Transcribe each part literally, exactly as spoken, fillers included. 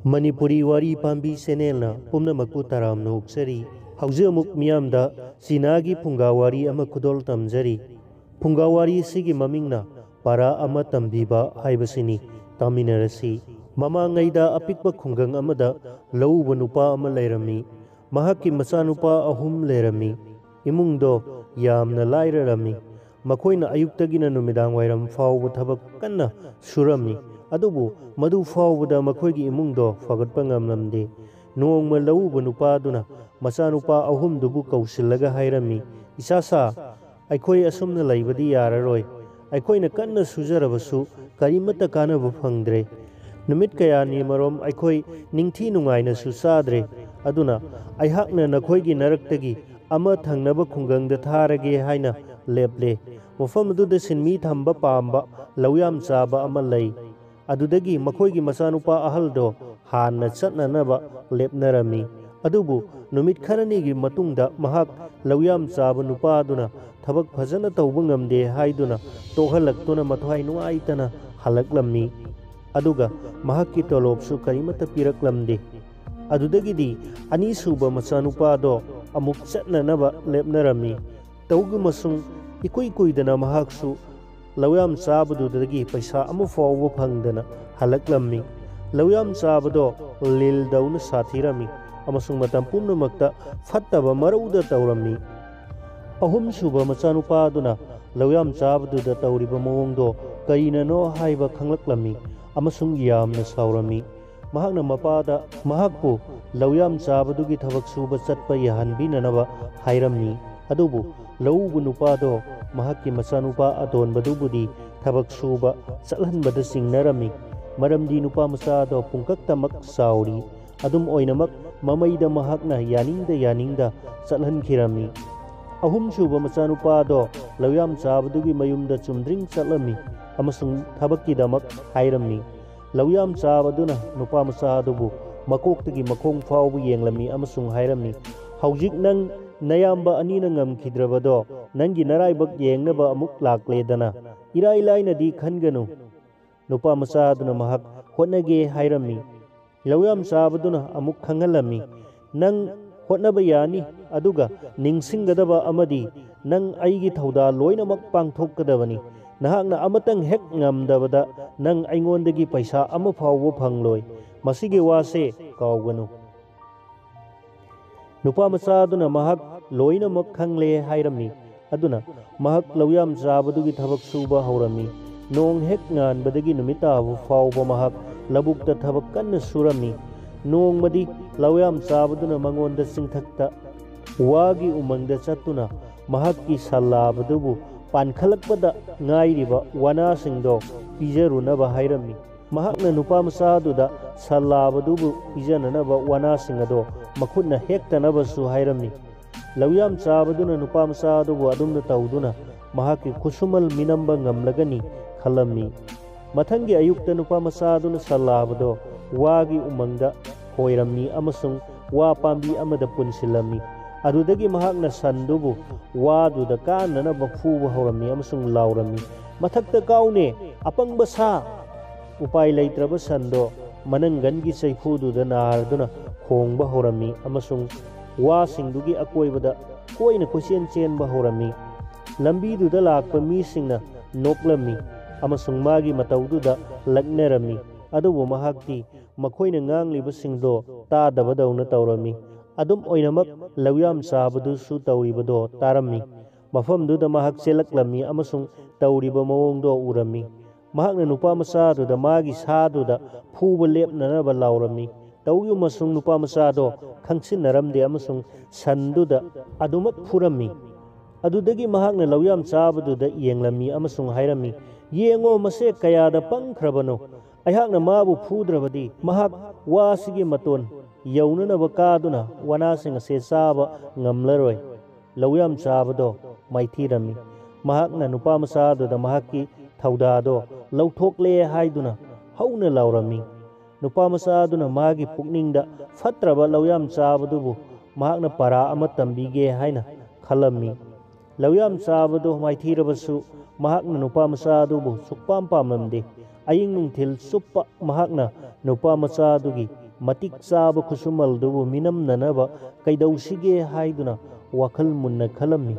ꯃꯅꯤꯄꯨꯔꯤ ꯋꯥꯔꯤ ꯄꯥꯝꯕꯤ ꯆꯦꯅꯦꯜꯅ ꯄꯨꯝꯅꯃꯛꯄꯨ ꯇꯔꯥꯝꯅ ꯑꯣꯛꯆꯔꯤ꯫ ꯍꯧꯖꯤꯛ ꯑꯃꯨꯛ ꯃꯤꯌꯥꯝꯗ ꯆꯤꯅꯥꯒꯤ ꯐꯨꯡꯒꯥ ꯋꯥꯔꯤ ꯑꯃ ꯈꯨꯗꯣꯜ ꯇꯝꯖꯔꯤ꯫ ꯐꯨꯡꯒꯥ ꯋꯥꯔꯤ ꯑꯁꯤꯒꯤ ꯃꯃꯤꯡꯅ ꯄꯥꯔꯥ ꯑꯃ ꯇꯝꯕꯤꯕ ꯍꯥꯏꯕꯁꯤꯅꯤ꯫ ꯇꯥꯃꯤꯟꯅꯔꯁꯤ꯫ ꯃꯃꯥꯡꯉꯩꯗ ꯑꯄꯤꯛꯄ ꯈꯨꯡꯒꯪ ꯑꯃꯗ ꯂꯧꯎꯕ ꯅꯨꯄꯥ ꯑꯃ ꯂꯩꯔꯝꯃꯤ꯫ ꯃꯍꯥꯛꯀꯤ ꯃꯆꯥꯅꯨꯄꯥ ꯑꯍꯨꯝ ꯂꯩꯔꯝꯃꯤ꯫ ꯏꯃꯨꯡꯗꯣ ꯌꯥꯝꯅ ꯂꯥꯏꯔꯔꯝꯃꯤ꯫ ꯃꯈꯣꯏꯅ ꯑꯌꯨꯛꯇꯒꯤꯅ ꯅꯨꯃꯤꯗꯥꯡ ꯋꯥꯏꯔꯝ ꯐꯥꯎꯕ ꯊꯕꯛ ꯀꯟꯅ ꯁꯨꯔꯝꯃꯤ꯫ ꯑꯗꯨꯕꯨ ꯃꯗꯨ ꯐꯥꯎꯕꯗ ꯃꯈꯣꯏꯒꯤ ꯏꯃꯨꯡꯗꯣ ꯐꯒꯠꯄ ꯉꯝꯂꯝꯗꯦ꯫ ꯅꯣꯡꯃ ꯂꯧꯎꯕ ꯅꯨꯄꯥꯗꯨꯅ ꯃꯆꯥꯅꯨꯄꯥ ꯑꯍꯨꯝꯗꯨꯕꯨ ꯀꯧꯁꯤꯜꯂꯒ ꯍꯥꯏꯔꯝꯃꯤ, "ꯏꯆꯥꯁꯥ, ꯑꯩꯈꯣꯏ ꯑꯁꯨꯝꯅ ꯂꯩꯕꯗꯤ ꯌꯥꯔꯔꯣꯏ꯫ ꯑꯩꯈꯣꯏꯅ ꯀꯟꯅ ꯁꯨꯖꯔꯕꯁꯨ ꯀꯔꯤꯃꯠꯇ ꯀꯥꯟꯅꯕ ꯐꯪꯗ꯭ꯔꯦ꯫ ꯅꯨꯃꯤꯠ ꯀꯌꯥꯅꯤ ꯃꯔꯣꯝ ꯑꯩꯈꯣꯏ ꯅꯤꯡꯊꯤ ꯅꯨꯡꯉꯥꯏꯅꯁꯨ ꯆꯥꯗ꯭ꯔꯦ꯫ ꯑꯗꯨꯅ ꯑꯩꯍꯥꯛꯅ ꯅꯈꯣꯏꯒꯤ ꯅꯔꯛꯇꯒꯤ ꯑꯃ ꯊꯪꯅꯕ ꯈꯨꯡꯒꯪꯗ ꯊꯥꯔꯒꯦ ꯍꯥꯏꯅ ꯂꯦꯞꯂꯦ꯫ ꯃꯐꯝ ꯑꯗꯨꯗ ꯁꯤꯟꯃꯤ ꯊꯝꯕ ꯄꯥꯝꯕ ꯂꯧꯌꯥꯝ ꯆꯥꯕ ꯑꯃ ꯂꯩ꯫ ꯑꯗꯨꯗꯒꯤ ꯃꯈꯣꯏꯒꯤ ꯃꯆꯥꯅꯨꯄꯥ ꯑꯍꯜꯗꯣ ꯍꯥꯟꯅ ꯆꯠꯅꯅꯕ ꯂꯦꯞꯅꯔꯝꯃꯤ꯫ ꯑꯗꯨꯕꯨ ꯅꯨꯃꯤꯠ ꯈꯔꯅꯤꯒꯤ ꯃꯇꯨꯡꯗ ꯃꯍꯥꯛ ꯂꯧꯌꯥꯝ ꯆꯥꯕ ꯅꯨꯄꯥꯗꯨꯅ ꯊꯕꯛ ꯐꯖꯅ ꯇꯧꯕ ꯉꯝꯗꯦ ꯍꯥꯏꯗꯨꯅ ꯇꯣꯛꯍꯜꯂꯛꯇꯨꯅ ꯃꯊ꯭ꯋꯥꯏ ꯅꯨꯡꯉꯥꯏꯇꯅ ꯍꯜꯂꯛꯂꯝꯃꯤ꯫ ꯑꯗꯨꯒ ꯃꯍꯥꯛꯀꯤ ꯇꯣꯂꯣꯞꯁꯨ ꯀꯔꯤꯃꯠꯇ ꯄꯤꯔꯛꯂꯝꯗꯦ꯫ ꯑꯗꯨꯗꯒꯤꯗꯤ ꯑꯅꯤꯁꯨꯕ ꯃꯆꯥꯅꯨꯄꯥꯗꯣ ꯑꯃꯨꯛ ꯆꯠꯅꯅꯕ ꯂꯦꯞꯅꯔꯝꯃꯤ꯫ ꯇꯧꯒꯨꯝꯕꯁꯨꯡ ꯏꯀꯨꯏ ꯀꯨꯏꯗꯅ ꯃꯍꯥꯛꯁꯨ ꯂꯧꯌꯥꯝ ꯆꯥꯕꯗꯨꯗꯒꯤ ꯄꯩꯁꯥ ꯑꯃ ꯐꯥꯎꯕ ꯐꯪꯗꯅ ꯍꯜꯂꯛꯂꯝꯃꯤ꯫ ꯂꯧꯌꯥꯝ ꯆꯥꯕꯗꯣ ꯂꯤꯜꯗꯧꯅ ꯁꯥꯊꯤꯔꯝꯃꯤ ꯑꯃꯁꯨꯡ ꯃꯇꯝ ꯄꯨꯝꯅꯃꯛꯇ ꯐꯠꯇꯕ ꯃꯔꯧꯗ ꯇꯧꯔꯝꯃꯤ꯫ ꯑꯍꯨꯝꯁꯨꯕ ꯃꯆꯥꯅꯨꯄꯥꯗꯨꯅ ꯂꯧꯌꯥꯝ ꯆꯥꯕꯗꯨꯗ ꯇꯧꯔꯤꯕ ꯃꯑꯣꯡꯗꯣ ꯀꯔꯤꯅꯅꯣ ꯍꯥꯏꯕ ꯈꯪꯂꯛꯂꯝꯃꯤ ꯑꯃꯁꯨꯡ ꯌꯥꯝꯅ ꯁꯥꯎꯔꯝꯃꯤ꯫ ꯃꯍꯥꯛꯅ ꯃꯄꯥꯗ ꯃꯍꯥꯛꯄꯨ ꯂꯧꯌꯥꯝ ꯆꯥꯕꯗꯨꯒꯤ ꯊꯕꯛ ꯁꯨꯕ ꯆꯠꯄ ꯌꯥꯍꯟꯕꯤꯅꯅꯕ ꯍꯥꯏꯔꯝꯃꯤ꯫ ꯑꯗꯨꯕꯨ ꯂꯧꯎꯕ ꯅꯨꯄꯥꯗꯣ ꯃꯍꯥꯛꯀꯤ ꯃꯆꯥꯅꯨꯄꯥ ꯑꯇꯣꯟꯕꯗꯨꯕꯨꯗꯤ ꯊꯕꯛ ꯁꯨꯕ ꯆꯠꯍꯟꯕꯗ ꯆꯤꯡꯅꯔꯝꯃꯤ, ꯃꯔꯝꯗꯤ ꯅꯨꯄꯥ ꯃꯆꯥ ꯑꯗꯣ ꯄꯨꯡꯀꯛꯇꯃꯛ ꯆꯥꯎꯔꯤ꯫ ꯑꯗꯨꯝ ꯑꯣꯏꯅꯃꯛ, ꯃꯃꯩꯗ ꯃꯍꯥꯛꯅ ꯌꯥꯅꯤꯡꯗ ꯌꯥꯅꯤꯡꯗ ꯆꯠꯍꯟꯈꯤꯔꯝꯃꯤ꯫ ꯑꯍꯨꯝꯁꯨꯕ ꯃꯆꯥꯅꯨꯄꯥꯗꯣ ꯂꯧꯌꯥꯝ ꯆꯥꯕꯗꯨꯒꯤ ꯃꯌꯨꯝꯗ ꯆꯨꯝꯗ꯭ꯔꯤꯡ ꯆꯠꯂꯝꯃꯤ ꯑꯃꯁꯨꯡ ꯊꯕꯛꯀꯤꯗꯃꯛ ꯍꯥꯏꯔꯝꯃꯤ꯫ ꯂꯧꯌꯥꯝ ꯆꯥꯕꯗꯨꯅ ꯅꯨꯄꯥ ꯃꯆꯥ ꯑꯗꯨꯕꯨ ꯃꯀꯣꯛꯇꯒꯤ ꯃꯈꯣꯡ ꯐꯥꯎꯕ ꯌꯦꯡꯂꯝꯃꯤ ꯑꯃꯁꯨꯡ ꯍꯥꯏꯔꯝꯃꯤ, "ꯍꯧꯖꯤꯛ ꯅꯪ ꯅꯌꯥꯝꯕ ꯑꯅꯤꯅ ꯉꯝꯈꯤꯗ꯭ꯔꯕꯗꯣ ꯅꯪꯒꯤ ꯅꯔꯥꯏꯕꯛ ꯌꯦꯡꯅꯕ ꯑꯃꯨꯛ ꯂꯥꯛꯂꯦꯗꯅ꯫ ꯏꯔꯥꯏ ꯂꯥꯏꯅꯗꯤ ꯈꯟꯒꯅꯨ꯫" ꯅꯨꯄꯥ ꯃꯆꯥ ꯑꯗꯨꯅ ꯃꯍꯥꯛ ꯍꯣꯠꯅꯒꯦ ꯍꯥꯏꯔꯝꯃꯤ꯫ ꯂꯧꯌꯥꯝ ꯆꯥꯕꯗꯨꯅ ꯑꯃꯨꯛ ꯈꯪꯍꯜꯂꯝꯃꯤ, "ꯅꯪ ꯍꯣꯠꯅꯕ ꯌꯥꯅꯤ, ꯑꯗꯨꯒ ꯅꯤꯡꯁꯤꯡꯒꯗꯕ ꯑꯃꯗꯤ ꯅꯪ ꯑꯩꯒꯤ ꯊꯧꯗꯥ ꯂꯣꯏꯅꯃꯛ ꯄꯥꯡꯊꯣꯛꯀꯗꯕꯅꯤ꯫ ꯅꯍꯥꯛꯅ ꯑꯃꯇꯪ ꯍꯦꯛ ꯉꯝꯗꯕꯗ ꯅꯪ ꯑꯩꯉꯣꯟꯗꯒꯤ ꯄꯩꯁꯥ ꯑꯃ ꯐꯥꯎꯕ ꯐꯪꯂꯣꯏ꯫ ꯃꯁꯤꯒꯤ ꯋꯥꯁꯦ ꯀꯥꯎꯒꯅꯨ"꯫ ꯅꯨꯄꯥ ꯃꯆꯥ ꯑꯗꯨꯅ ꯃꯍꯥꯛ ꯂꯣꯏꯅꯃꯛ ꯈꯪꯂꯦ ꯍꯥꯏꯔꯝꯃꯤ꯫ ꯑꯗꯨꯅ ꯃꯍꯥꯛ ꯂꯧꯌꯥꯝ ꯆꯥꯕꯗꯨꯒꯤ ꯊꯕꯛ ꯁꯨꯕ ꯍꯧꯔꯝꯃꯤ꯫ ꯅꯣꯡ ꯍꯦꯛ ꯉꯥꯟꯕꯗꯒꯤ ꯅꯨꯃꯤꯠ ꯇꯥꯕ ꯐꯥꯎꯕ ꯃꯍꯥꯛ ꯂꯧꯕꯨꯛꯇ ꯊꯕꯛ ꯀꯟꯅ ꯁꯨꯔꯝꯃꯤ꯫ ꯅꯣꯡꯃꯗꯤ ꯂꯧꯌꯥꯝ ꯆꯥꯕꯗꯨꯅ ꯃꯉꯣꯟꯗ ꯆꯤꯡꯊꯛꯇ ꯋꯥꯒꯤ ꯎꯃꯪꯗ ꯆꯠꯇꯨꯅ ꯃꯍꯥꯛꯀꯤ ꯁꯟ ꯂꯥꯕꯗꯨꯕꯨ ꯄꯥꯟꯈꯠꯂꯛꯄꯗ ꯉꯥꯏꯔꯤꯕ ꯋꯥꯅꯥꯁꯤꯡꯗꯣ ꯄꯤꯖꯔꯨꯅꯕ ꯍꯥꯏꯔꯝꯃꯤ꯫ ꯃꯍꯥꯛꯅ ꯅꯨꯄꯥ ꯃꯆꯥꯗꯨꯗ ꯁꯟ ꯂꯥꯕꯗꯨꯕꯨ ꯄꯤꯖꯅꯅꯕ ꯋꯥꯅꯥꯁꯤꯡ ꯑꯗꯣ ꯃꯈꯨꯠꯅ ꯍꯦꯛꯇꯅꯕꯁꯨ ꯍꯥꯏꯔꯝꯃꯤ꯫ ꯂꯧꯌꯥꯝ ꯆꯥꯕꯗꯨꯅ ꯅꯨꯄꯥ ꯃꯆꯥ ꯑꯗꯨꯕꯨ ꯑꯗꯨꯝꯅ ꯇꯧꯗꯨꯅ ꯃꯍꯥꯛꯀꯤ ꯈꯨꯠꯁꯨꯃꯜ ꯃꯤꯅꯝꯕ ꯉꯝꯂꯒꯅꯤ ꯈꯜꯂꯝꯃꯤ꯫ ꯃꯊꯪꯒꯤ ꯑꯌꯨꯛꯇ ꯅꯨꯄꯥ ꯃꯆꯥ ꯑꯗꯨꯅ ꯁꯟ ꯂꯥꯕꯗꯣ ꯋꯥꯒꯤ ꯎꯃꯪꯗ ꯍꯣꯏꯔꯝꯃꯤ ꯑꯃꯁꯨꯡ ꯋꯥ ꯄꯥꯝꯕꯤ ꯑꯃꯗ ꯄꯨꯟꯁꯤꯜꯂꯝꯃꯤ꯫ ꯑꯗꯨꯗꯒꯤ ꯃꯍꯥꯛꯅ ꯁꯟꯗꯨꯕꯨ ꯋꯥꯗꯨꯗ ꯀꯥꯟꯅꯅꯕ ꯐꯨꯕ ꯍꯧꯔꯝꯃꯤ ꯑꯃꯁꯨꯡ ꯂꯥꯎꯔꯝꯃꯤ, "ꯃꯊꯛꯇ ꯀꯥꯎꯅꯦ, ꯑꯄꯪꯕ ꯁꯥ!" ꯎꯄꯥꯏ ꯂꯩꯇ꯭ꯔꯕ ꯁꯟꯗꯣ ꯃꯅꯪꯒꯟꯒꯤ ꯆꯩꯐꯨꯗꯨꯗ ꯅꯥꯔꯗꯨꯅ ꯈꯣꯡꯕ ꯍꯧꯔꯝꯃꯤ ꯑꯃꯁꯨꯡ ꯋꯥꯁꯤꯡꯗꯨꯒꯤ ꯑꯀꯣꯏꯕꯗ ꯀꯣꯏꯅ ꯀꯣꯏꯆꯦꯟ ꯆꯦꯟꯕ ꯍꯧꯔꯝꯃꯤ꯫ ꯂꯝꯕꯤꯗꯨꯗ ꯂꯥꯛꯄ ꯃꯤꯁꯤꯡꯅ ꯅꯣꯛꯂꯝꯃꯤ ꯑꯃꯁꯨꯡ ꯃꯥꯒꯤ ꯃꯇꯧꯗꯨꯗ ꯂꯛꯅꯔꯝꯃꯤ, ꯑꯗꯨꯕꯨ ꯃꯍꯥꯛꯇꯤ ꯃꯈꯣꯏꯅ ꯉꯥꯡꯂꯤꯕꯁꯤꯡꯗꯣ ꯇꯥꯗꯕꯗꯧꯅ ꯇꯧꯔꯝꯃꯤ꯫ ꯑꯗꯨꯝ ꯑꯣꯏꯅꯃꯛ, ꯂꯧꯌꯥꯝ ꯆꯥꯕꯗꯨꯁꯨ ꯇꯧꯔꯤꯕꯗꯣ ꯇꯥꯔꯝꯃꯤ꯫ ꯃꯐꯝꯗꯨꯗ ꯃꯍꯥꯛ ꯆꯦꯜꯂꯛꯂꯝꯃꯤ ꯑꯃꯁꯨꯡ ꯇꯧꯔꯤꯕ ꯃꯑꯣꯡꯗꯣ ꯎꯔꯝꯃꯤ꯫ ꯃꯍꯥꯛꯅ ꯅꯨꯄꯥ ꯃꯆꯥꯗꯨꯗ ꯃꯥꯒꯤ ꯁꯥꯗꯨꯗ ꯐꯨꯕ ꯂꯦꯞꯅꯅꯕ ꯂꯥꯎꯔꯝꯃꯤ꯫ ꯇꯧꯏꯒꯨꯝꯕꯁꯨꯡ ꯅꯨꯄꯥ ꯃꯆꯥꯗꯣ ꯈꯪꯁꯤꯟꯅꯔꯝꯗꯦ ꯑꯃꯁꯨꯡ ꯁꯟꯗꯨꯗ ꯑꯗꯨꯃꯛ ꯐꯨꯔꯝꯃꯤ꯫ ꯑꯗꯨꯗꯒꯤ ꯃꯍꯥꯛꯅ ꯂꯧꯌꯥꯝ ꯆꯥꯕꯗꯨꯗ ꯌꯦꯡꯂꯝꯃꯤ ꯑꯃꯁꯨꯡ ꯍꯥꯏꯔꯝꯃꯤ, "ꯌꯦꯡꯉꯣ, ꯃꯁꯦ ꯀꯌꯥꯗ ꯄꯪꯈ꯭ꯔꯕꯅꯣ! ꯑꯩꯍꯥꯛꯅ ꯃꯥꯕꯨ ꯐꯨꯗ꯭ꯔꯕꯗꯤ ꯃꯍꯥꯛ ꯋꯥꯁꯤꯒꯤ ꯃꯇꯣꯟ ꯌꯧꯅꯅꯕ ꯀꯥꯗꯨꯅ ꯋꯥꯅꯥꯁꯤꯡ ꯑꯁꯦ ꯆꯥꯕ ꯉꯝꯂꯔꯣꯏ"꯫ ꯂꯧꯌꯥꯝ ꯆꯥꯕꯗꯣ ꯃꯥꯏꯊꯤꯔꯝꯃꯤ꯫ ꯃꯍꯥꯛꯅ ꯅꯨꯄꯥ ꯃꯆꯥꯗꯨꯗ ꯃꯍꯥꯛꯀꯤ ꯊꯧꯗꯥꯗꯣ ꯂꯧꯊꯣꯛꯂꯦ ꯍꯥꯏꯗꯨꯅ ꯍꯧꯅ ꯂꯥꯎꯔꯝꯃꯤ꯫ ꯅꯨꯄꯥ ꯃꯆꯥ ꯑꯗꯨꯅ ꯃꯥꯒꯤ ꯄꯨꯛꯅꯤꯡꯗ ꯐꯠꯇ꯭ꯔꯕ ꯂꯧꯌꯥꯝ ꯆꯥꯕꯗꯨꯕꯨ ꯃꯍꯥꯛꯅ ꯄꯔꯥ ꯑꯃ ꯇꯝꯕꯤꯒꯦ ꯍꯥꯏꯅ ꯈꯜꯂꯝꯃꯤ꯫ ꯂꯧꯌꯥꯝ ꯆꯥꯕꯗꯨ ꯃꯥꯏꯊꯤꯔꯕꯁꯨ, ꯃꯍꯥꯛꯅ ꯅꯨꯄꯥ ꯃꯆꯥ ꯑꯗꯨꯕꯨ ꯁꯨꯛꯄꯥꯝ ꯄꯥꯝꯂꯝꯗꯦ꯫ ꯑꯌꯤꯡ ꯅꯨꯡꯊꯤꯜ ꯆꯨꯞꯄ ꯃꯍꯥꯛꯅ ꯅꯨꯄꯥ ꯃꯆꯥꯗꯨꯒꯤ ꯃꯇꯤꯛ ꯆꯥꯕ ꯈꯨꯠꯁꯨꯃꯜꯗꯨꯕꯨ ꯃꯤꯅꯝꯅꯅꯕ ꯀꯩꯗꯧꯁꯤꯒꯦ ꯍꯥꯏꯗꯨꯅ ꯋꯥꯈꯜ ꯃꯨꯟꯅ ꯈꯜꯂꯝꯃꯤ꯫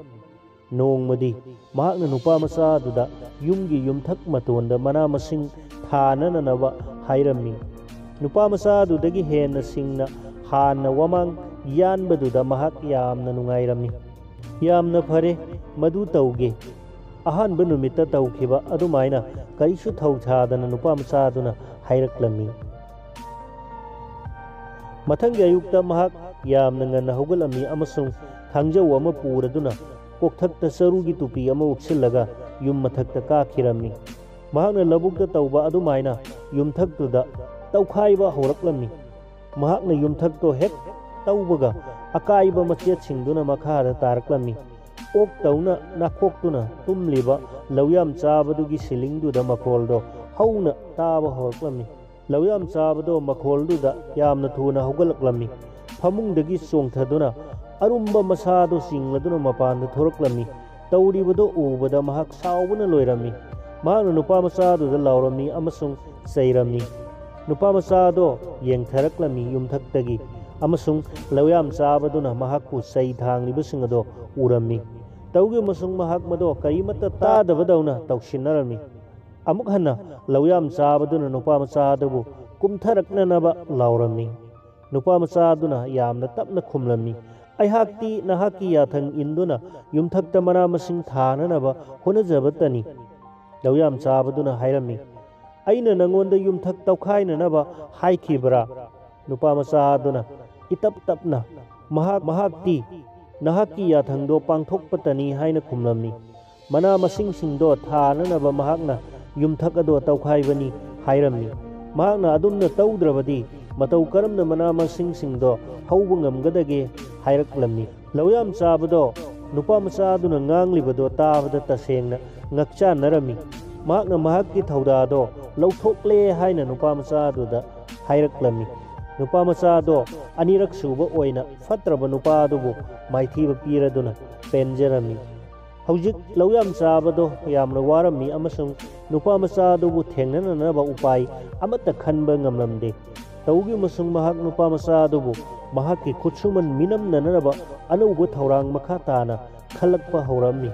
ꯅꯣꯡꯃꯗꯤ ꯃꯍꯥꯛꯅ ꯅꯨꯄꯥ ꯃꯆꯥꯗꯨꯗ ꯌꯨꯝꯒꯤ ꯌꯨꯝꯊꯛ ꯃꯇꯣꯟꯗ ꯃꯅꯥ ꯃꯁꯤꯡ ꯊꯥꯅꯅꯅꯕ ꯍꯥꯏꯔꯝꯃꯤ꯫ ꯅꯨꯄꯥ ꯃꯆꯥꯗꯨꯗꯒꯤ ꯍꯦꯟꯅ ꯁꯤꯡꯅ ꯍꯥꯟꯅ ꯋꯥꯃꯥꯡ ꯌꯥꯟꯕꯗꯨꯗ ꯃꯍꯥꯛ ꯌꯥꯝꯅ ꯅꯨꯡꯉꯥꯏꯔꯝꯃꯤ꯫ "ꯌꯥꯝꯅ ꯐꯔꯦ, ꯃꯗꯨ ꯇꯧꯒꯦ꯫" ꯑꯍꯥꯟꯕ ꯅꯨꯃꯤꯠꯇ ꯇꯧꯈꯤꯕ ꯑꯗꯨꯃꯥꯏꯅ ꯀꯔꯤꯁꯨ ꯊꯧꯁꯥꯗꯅ ꯅꯨꯄꯥ ꯃꯆꯥꯗꯨꯅ ꯍꯥꯏꯔꯛꯂꯝꯃꯤ꯫ ꯃꯊꯪꯒꯤ ꯑꯌꯨꯛꯇ ꯃꯍꯥꯛ ꯌꯥꯝꯅ ꯉꯟꯅ ꯍꯧꯒꯠꯂꯝꯃꯤ ꯑꯃꯁꯨꯡ ꯊꯥꯡꯖꯧ ꯑꯃ ꯄꯨꯔꯗꯨꯅ ꯀꯣꯛꯊꯛꯇ ꯆꯔꯨꯒꯤ ꯇꯨꯄꯤ ꯑꯃ ꯎꯞꯁꯤꯜꯂꯒ ꯌꯨꯝ ꯃꯊꯛꯇ ꯀꯥꯈꯤꯔꯝꯃꯤ꯫ ꯃꯍꯥꯛꯅ ꯂꯧꯕꯨꯛꯇ ꯇꯧꯕ ꯑꯗꯨꯃꯥꯏꯅ ꯌꯨꯝꯊꯛꯇꯨꯗ ꯇꯧꯈꯥꯏꯕ ꯍꯧꯔꯛꯂꯝꯃꯤ꯫ ꯃꯍꯥꯛꯅ ꯌꯨꯝꯊꯛꯇꯣ ꯍꯦꯛ ꯇꯧꯕꯒ ꯑꯀꯥꯏꯕ ꯃꯆꯦꯠꯁꯤꯡꯗꯨꯅ ꯃꯈꯥꯗ ꯇꯥꯔꯛꯂꯝꯃꯤ꯫ ꯑꯣꯛꯇꯧꯅ ꯅꯥꯈꯣꯛꯇꯨꯅ ꯇꯨꯝꯂꯤꯕ ꯂꯧꯌꯥꯝ ꯆꯥꯕꯗꯨꯒꯤ ꯁꯤꯂꯤꯡꯗꯨꯗ ꯃꯈꯣꯜꯗꯣ ꯍꯧꯅ ꯇꯥꯕ ꯍꯧꯔꯛꯂꯝꯃꯤ꯫ ꯂꯧꯌꯥꯝ ꯆꯥꯕꯗꯣ ꯃꯈꯣꯜꯗꯨꯗ ꯌꯥꯝꯅ ꯊꯨꯅ ꯍꯧꯒꯠꯂꯛꯂꯝꯃꯤ꯫ ꯐꯃꯨꯡꯗꯒꯤ ꯆꯣꯡꯊꯗꯨꯅ ꯑꯔꯨꯝꯕ ꯃꯁꯥꯗꯣ ꯆꯤꯡꯂꯗꯨꯅ ꯃꯄꯥꯟꯗ ꯊꯣꯔꯛꯂꯝꯃꯤ꯫ ꯇꯧꯔꯤꯕꯗꯣ ꯎꯕꯗ ꯃꯍꯥꯛ ꯁꯥꯎꯕꯅ ꯂꯣꯏꯔꯝꯃꯤ꯫ ꯃꯍꯥꯛꯅ ꯅꯨꯄꯥ ꯃꯆꯥꯗꯨꯗ ꯂꯥꯎꯔꯝꯃꯤ ꯑꯃꯁꯨꯡ ꯆꯩꯔꯝꯃꯤ꯫ ꯅꯨꯄꯥ ꯃꯆꯥꯗꯣ ꯌꯦꯡꯊꯔꯛꯂꯝꯃꯤ ꯌꯨꯝꯊꯛꯇꯒꯤ, ꯑꯃꯁꯨꯡ ꯂꯧꯌꯥꯝ ꯆꯥꯕꯗꯨꯅ ꯃꯍꯥꯛꯄꯨ ꯆꯩ ꯊꯥꯡꯂꯤꯕꯁꯤꯡ ꯑꯗꯣ ꯎꯔꯝꯃꯤ꯫ ꯇꯧꯈꯤꯕ ꯑꯃꯁꯨꯡ ꯃꯍꯥꯛ ꯃꯗꯣ ꯀꯔꯤꯃꯠꯇ ꯇꯥꯗꯕꯗꯧꯅ ꯇꯧꯁꯤꯟꯅꯔꯝꯃꯤ꯫ ꯑꯃꯨꯛ ꯍꯟꯅ ꯂꯧꯌꯥꯝ ꯆꯥꯕꯗꯨꯅ ꯅꯨꯄꯥ ꯃꯆꯥ ꯑꯗꯨꯕꯨ ꯀꯨꯝꯊꯔꯛꯅꯅꯕ ꯂꯥꯎꯔꯝꯃꯤ꯫ ꯅꯨꯄꯥ ꯃꯆꯥ ꯑꯗꯨꯅ ꯌꯥꯝꯅ ꯇꯞꯅ ꯈꯨꯝꯂꯝꯃꯤ, "ꯑꯩꯍꯥꯛꯇꯤ ꯅꯍꯥꯛꯀꯤ ꯌꯥꯊꯪ ꯏꯟꯗꯨꯅ ꯌꯨꯝꯊꯛꯇ ꯃꯅꯥ ꯃꯁꯤꯡ ꯊꯥꯅꯅꯕ ꯍꯣꯠꯅꯖꯕꯇꯅꯤ꯫" ꯂꯧꯌꯥꯝ ꯆꯥꯕꯗꯨꯅ ꯍꯥꯏꯔꯝꯃꯤ, "ꯑꯩꯅ ꯅꯉꯣꯟꯗ ꯌꯨꯝꯊꯛ ꯇꯧꯈꯥꯏꯅꯅꯕ ꯍꯥꯏꯈꯤꯕ꯭ꯔꯥ?" ꯅꯨꯄꯥ ꯃꯆꯥ ꯑꯗꯨꯅ ꯏꯇꯞ ꯇꯞꯅ, "ꯃꯍꯥꯛ, ꯃꯍꯥꯛꯇꯤ ꯅꯍꯥꯛꯀꯤ ꯌꯥꯊꯪꯗꯣ ꯄꯥꯡꯊꯣꯛꯄꯇꯅꯤ" ꯍꯥꯏꯅ ꯈꯨꯝꯂꯝꯃꯤ꯫ ꯃꯅꯥ ꯃꯁꯤꯡꯁꯤꯡꯗꯣ ꯊꯥꯅꯅꯕ ꯃꯍꯥꯛꯅ ꯌꯨꯝꯊꯛ ꯑꯗꯣ ꯇꯧꯈꯥꯏꯕꯅꯤ ꯍꯥꯏꯔꯝꯃꯤ꯫ ꯃꯍꯥꯛꯅ ꯑꯗꯨꯝꯅ ꯇꯧꯗ꯭ꯔꯕꯗꯤ ꯃꯇꯧ ꯀꯔꯝꯅ ꯃꯅꯥ ꯃꯁꯤꯡꯁꯤꯡꯗꯣ ꯍꯧꯕ ꯉꯝꯒꯗꯒꯦ ꯍꯥꯏꯔꯛꯂꯝꯃꯤ꯫ ꯂꯧꯌꯥꯝ ꯆꯥꯕꯗꯣ ꯅꯨꯄꯥ ꯃꯆꯥ ꯑꯗꯨꯅ ꯉꯥꯡꯂꯤꯕꯗꯣ ꯇꯥꯕꯗ ꯇꯁꯦꯡꯅ ꯉꯛꯆꯥꯟꯅꯔꯝꯃꯤ꯫ ꯃꯍꯥꯛꯅ ꯃꯍꯥꯛꯀꯤ ꯊꯧꯗꯥꯗꯣ ꯂꯧꯊꯣꯛꯂꯦ ꯍꯥꯏꯅ ꯅꯨꯄꯥ ꯃꯆꯥ ꯑꯗꯨꯗ ꯍꯥꯏꯔꯛꯂꯝꯃꯤ꯫ ꯅꯨꯄꯥ ꯃꯆꯥ ꯑꯗꯣ ꯑꯅꯤꯔꯛ ꯁꯨꯕ ꯑꯣꯏꯅ ꯐꯠꯇ꯭ꯔꯕ ꯅꯨꯄꯥ ꯑꯗꯨꯕꯨ ꯃꯥꯏꯊꯤꯕ ꯄꯤꯔꯗꯨꯅ ꯄꯦꯟꯖꯔꯝꯃꯤ꯫ ꯍꯧꯖꯤꯛ ꯂꯧ ꯌꯥꯝ ꯆꯥꯕꯗꯣ ꯌꯥꯝꯅ ꯋꯥꯔꯝꯃꯤ ꯑꯃꯁꯨꯡ ꯅꯨꯄꯥ ꯃꯆꯥ ꯑꯗꯨꯕꯨ ꯊꯦꯡꯅꯅꯅꯕ ꯎꯄꯥꯏ ꯑꯃꯠꯇ ꯈꯟꯕ ꯉꯝꯂꯝꯗꯦ꯫ ꯇꯧꯒꯤꯕꯁꯨꯡ ꯃꯍꯥꯛ ꯅꯨꯄꯥ ꯃꯆꯥ ꯑꯗꯨꯕꯨ ꯃꯍꯥꯛꯀꯤ ꯈꯨꯠꯁꯨꯃꯟ ꯃꯤꯅꯝꯅꯅꯕ ꯑꯅꯧꯕ ꯊꯧꯔꯥꯡ ꯃꯈꯥ ꯇꯥꯅ ꯈꯜꯂꯛꯄ ꯍꯧꯔꯝꯃꯤ꯫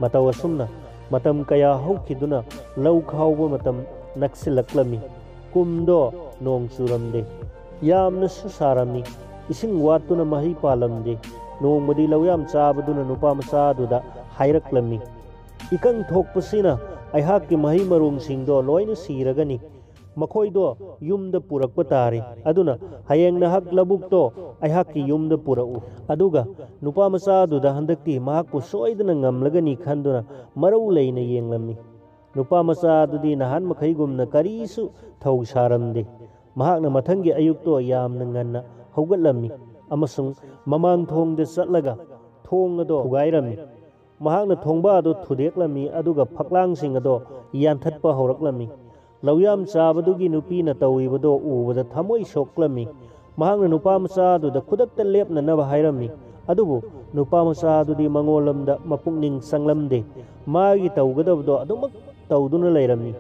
ꯃꯇꯧ ꯑꯁꯨꯝꯅ ꯃꯇꯝ ꯀꯌꯥ ꯍꯧꯈꯤꯗꯨꯅ ꯂꯧ ꯈꯥꯎꯕ ꯃꯇꯝ ꯅꯛꯁꯤꯜꯂꯛꯂꯝꯃꯤ꯫ ꯀꯨꯝꯗꯣ ꯅꯣꯡ ꯆꯨꯔꯝꯗꯦ꯫ ꯌꯥꯝꯅꯁꯨ ꯁꯥꯔꯝꯃꯤ꯫ ꯏꯁꯤꯡ ꯋꯥꯠꯇꯨꯅ ꯃꯍꯩ ꯄꯥꯜꯂꯝꯗꯦ꯫ ꯅꯣꯡꯃꯗꯤ ꯂꯧ ꯌꯥꯝ ꯆꯥꯕꯗꯨꯅ ꯅꯨꯄꯥ ꯃꯆꯥ ꯑꯗꯨꯗ ꯍꯥꯏꯔꯛꯂꯝꯃꯤ, "ꯏꯀꯪ ꯊꯣꯛꯄꯁꯤꯅ ꯑꯩꯍꯥꯛꯀꯤ ꯃꯍꯩ ꯃꯔꯣꯡꯁꯤꯡꯗꯣ ꯂꯣꯏꯅ ꯁꯤꯔꯒꯅꯤ꯫ ꯃꯈꯣꯏꯗꯣ ꯌꯨꯝꯗ ꯄꯨꯔꯛꯄ ꯇꯥꯔꯦ꯫ ꯑꯗꯨꯅ ꯍꯌꯦꯡ ꯅꯍꯥꯛ ꯂꯧꯕꯨꯛꯇꯣ ꯑꯩꯍꯥꯛꯀꯤ ꯌꯨꯝꯗ ꯄꯨꯔꯛꯎ꯫" ꯑꯗꯨꯒ ꯅꯨꯄꯥ ꯃꯆꯥ ꯑꯗꯨꯗ ꯍꯟꯗꯛꯇꯤ ꯃꯍꯥꯛꯄꯨ ꯁꯣꯏꯗꯅ ꯉꯝꯂꯒꯅꯤ ꯈꯟꯗꯨꯅ ꯃꯔꯧ ꯂꯩꯅ ꯌꯦꯡꯂꯝꯃꯤ꯫ ꯅꯨꯄꯥ ꯃꯆꯥ ꯑꯗꯨꯗꯤ ꯅꯍꯥꯟ ꯃꯈꯩꯒꯨꯝꯅ ꯀꯔꯤꯁꯨ ꯊꯧ ꯁꯥꯔꯝꯗꯦ꯫ ꯃꯍꯥꯛꯅ ꯃꯊꯪꯒꯤ ꯑꯌꯨꯛꯇꯣ ꯌꯥꯝꯅ ꯉꯟꯅ ꯍꯧꯒꯠꯂꯝꯃꯤ ꯑꯃꯁꯨꯡ ꯃꯃꯥꯡ ꯊꯣꯡꯗ ꯆꯠꯂꯒ ꯊꯣꯡ ꯑꯗꯣ ꯊꯨꯒꯥꯏꯔꯝꯃꯤ꯫ ꯃꯍꯥꯛꯅ ꯊꯣꯡꯕ ꯑꯗꯨ ꯊꯨꯗꯦꯛꯂꯝꯃꯤ ꯑꯗꯨꯒ ꯐꯛꯂꯥꯡꯁꯤꯡ ꯑꯗꯣ ꯌꯥꯟꯊꯠꯄ ꯍꯧꯔꯛꯂꯝꯃꯤ꯫ ꯂꯧꯌꯥꯝ ꯆꯥꯕꯗꯨꯒꯤ ꯅꯨꯄꯤꯅ ꯇꯧꯔꯤꯕꯗꯣ ꯎꯕꯗ ꯊꯃꯣꯏ ꯁꯣꯛꯂꯝꯃꯤ꯫ ꯃꯍꯥꯛꯅ ꯅꯨꯄꯥ ꯃꯆꯥ ꯑꯗꯨꯗ ꯈꯨꯗꯛꯇ ꯂꯦꯞꯅꯅꯕ ꯍꯥꯏꯔꯝꯃꯤ꯫ ꯑꯗꯨꯕꯨ ꯅꯨꯄꯥ ꯃꯆꯥ ꯑꯗꯨꯗꯤ ꯃꯉꯣꯟꯂꯣꯝꯗ ꯃꯄꯨꯛꯅꯤꯡ ꯆꯪꯂꯝꯗꯦ꯫ ꯃꯥꯒꯤ ꯇꯧꯒꯗꯕꯗꯣ ꯑꯗꯨꯃꯛ ꯇꯧꯗꯨꯅ ꯂꯩꯔꯝꯃꯤ꯫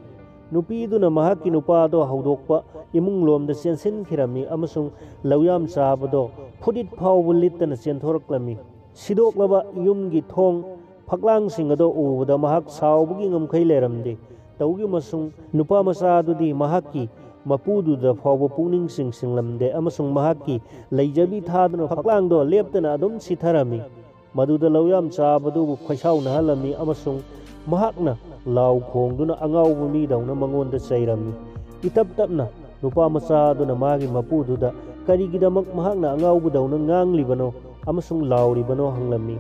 ꯅꯨꯄꯤꯗꯨꯅ ꯃꯍꯥꯛꯀꯤ ꯅꯨꯄꯥꯗꯣ ꯍꯧꯗꯣꯛꯄ ꯏꯃꯨꯡꯂꯣꯝꯗ ꯆꯦꯟꯁꯤꯟꯈꯤꯔꯝꯃꯤ ꯑꯃꯁꯨꯡ ꯂꯧꯌꯥꯝ ꯆꯥꯕꯗꯣ ꯐꯨꯔꯤꯠ ꯐꯥꯎꯕ ꯂꯤꯠꯇꯅ ꯆꯦꯟꯊꯣꯔꯛꯂꯝꯃꯤ꯫ ꯁꯤꯗꯣꯛꯂꯕ ꯌꯨꯝꯒꯤ ꯊꯣꯡ ꯐꯛꯂꯥꯡꯁꯤꯡ ꯑꯗꯣ ꯎꯕꯗ ꯃꯍꯥꯛ ꯁꯥꯎꯕꯒꯤ ꯉꯝꯈꯩ ꯂꯩꯔꯝꯗꯦ꯫ ꯇꯧꯒꯤꯕꯁꯨꯡ ꯅꯨꯄꯥ ꯃꯆꯥ ꯑꯗꯨꯗꯤ ꯃꯍꯥꯛꯀꯤ ꯃꯄꯨꯗꯨꯗ ꯐꯥꯎꯕ ꯄꯨꯛꯅꯤꯡ ꯆꯤꯡꯁꯤꯜꯂꯝꯗꯦ ꯑꯃꯁꯨꯡ ꯃꯍꯥꯛꯀꯤ ꯂꯩꯖꯕꯤ ꯊꯥꯗꯨꯅ ꯐꯛꯂꯥꯡꯗꯣ ꯂꯦꯞꯇꯅ ꯑꯗꯨꯝ ꯁꯤꯊꯔꯝꯃꯤ꯫ ꯃꯗꯨꯗ ꯂꯧꯌꯥꯝ ꯆꯥꯕꯗꯨꯕꯨ ꯈꯣꯏꯁꯥꯎꯅꯍꯜꯂꯝꯃꯤ ꯑꯃꯁꯨꯡ ꯃꯍꯥꯛꯅ ꯂꯥꯎ ꯈꯣꯡꯗꯨꯅ ꯑꯉꯥꯎꯕ ꯃꯤꯗꯧꯅ ꯃꯉꯣꯟꯗ ꯆꯩꯔꯝꯃꯤ꯫ ꯏꯇꯞ ꯇꯞꯅ ꯅꯨꯄꯥ ꯃꯆꯥ ꯑꯗꯨꯅ ꯃꯥꯒꯤ ꯃꯄꯨꯗꯨꯗ ꯀꯔꯤꯒꯤꯗꯃꯛ ꯃꯍꯥꯛꯅ ꯑꯉꯥꯎꯕꯗꯧꯅ ꯉꯥꯡꯂꯤꯕꯅꯣ ꯑꯃꯁꯨꯡ ꯂꯥꯎꯔꯤꯕꯅꯣ ꯍꯪꯂꯝꯃꯤ꯫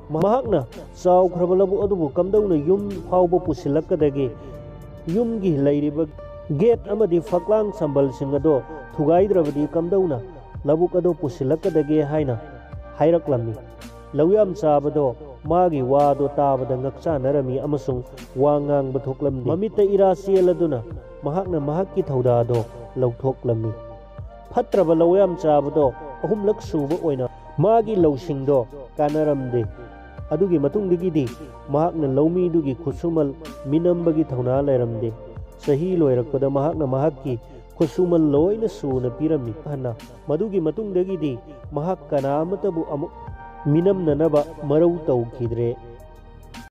ꯃꯍꯥꯛꯅ ꯆꯥꯎꯈ꯭ꯔꯕ ꯂꯧꯕꯨꯛ ꯑꯗꯨꯕꯨ ꯀꯝꯗꯧꯅ ꯌꯨꯝ ꯐꯥꯎꯕ ꯄꯨꯁꯤꯜꯂꯛꯀꯗꯒꯦ? ꯌꯨꯝꯒꯤ ꯂꯩꯔꯤꯕ ꯒꯦꯠ ꯑꯃꯗꯤ ꯐꯛꯂꯥꯡ ꯁꯝꯕꯜꯁꯤꯡ ꯑꯗꯣ ꯊꯨꯒꯥꯏꯗ꯭ꯔꯕꯗꯤ ꯀꯝꯗꯧꯅ ꯂꯧꯕꯨꯛ ꯑꯗꯣ ꯄꯨꯁꯤꯜꯂꯛꯀꯗꯒꯦ ꯍꯥꯏꯅ ꯍꯥꯏꯔꯛꯂꯝꯃꯤ꯫ ꯂꯧꯌꯥꯝ ꯆꯥꯕꯗꯣ ꯃꯥꯒꯤ ꯋꯥꯗꯣ ꯇꯥꯕꯗ ꯉꯛꯆꯥꯅꯔꯝꯃꯤ ꯑꯃꯁꯨꯡ ꯋꯥ ꯉꯥꯡꯕ ꯊꯣꯛꯂꯝꯗꯦ꯫ ꯃꯃꯤꯠꯇ ꯏꯔꯥ ꯆꯦꯜꯂꯗꯨꯅ ꯃꯍꯥꯛꯅ ꯃꯍꯥꯛꯀꯤ ꯊꯧꯗꯥꯗꯣ ꯂꯧꯊꯣꯛꯂꯝꯃꯤ꯫ ꯐꯠꯇ꯭ꯔꯕ ꯂꯧꯌꯥꯝ ꯆꯥꯕꯗꯣ ꯑꯍꯨꯝꯂꯛ ꯁꯨꯕ ꯑꯣꯏꯅ ꯃꯥꯒꯤ ꯂꯧꯁꯤꯡꯗꯣ ꯀꯥꯟꯅꯔꯝꯗꯦ꯫ ꯑꯗꯨꯒꯤ ꯃꯇꯨꯡꯗꯒꯤꯗꯤ ꯃꯍꯥꯛꯅ ꯂꯧꯃꯤꯗꯨꯒꯤ ꯈꯨꯠꯁꯨꯃꯜ ꯃꯤꯅꯝꯕꯒꯤ ꯊꯧꯅꯥ ꯂꯩꯔꯝꯗꯦ꯫ ꯆꯍꯤ ꯂꯣꯏꯔꯛꯄꯗ ꯃꯍꯥꯛꯅ ꯃꯍꯥꯛꯀꯤ ꯈꯨꯠꯁꯨꯃꯜ ꯂꯣꯏꯅ ꯁꯨꯅ ꯄꯤꯔꯝꯃꯤ꯫ ꯍꯟꯅ ꯃꯗꯨꯒꯤ ꯃꯇꯨꯡꯗꯒꯤꯗꯤ ꯃꯍꯥꯛ ꯀꯅꯥ ꯑꯃꯠꯇꯕꯨ ꯑꯃꯨꯛ ꯃꯤꯅꯝꯅꯅꯕ ꯃꯔꯧ ꯇꯧꯈꯤꯗ꯭ꯔꯦ꯫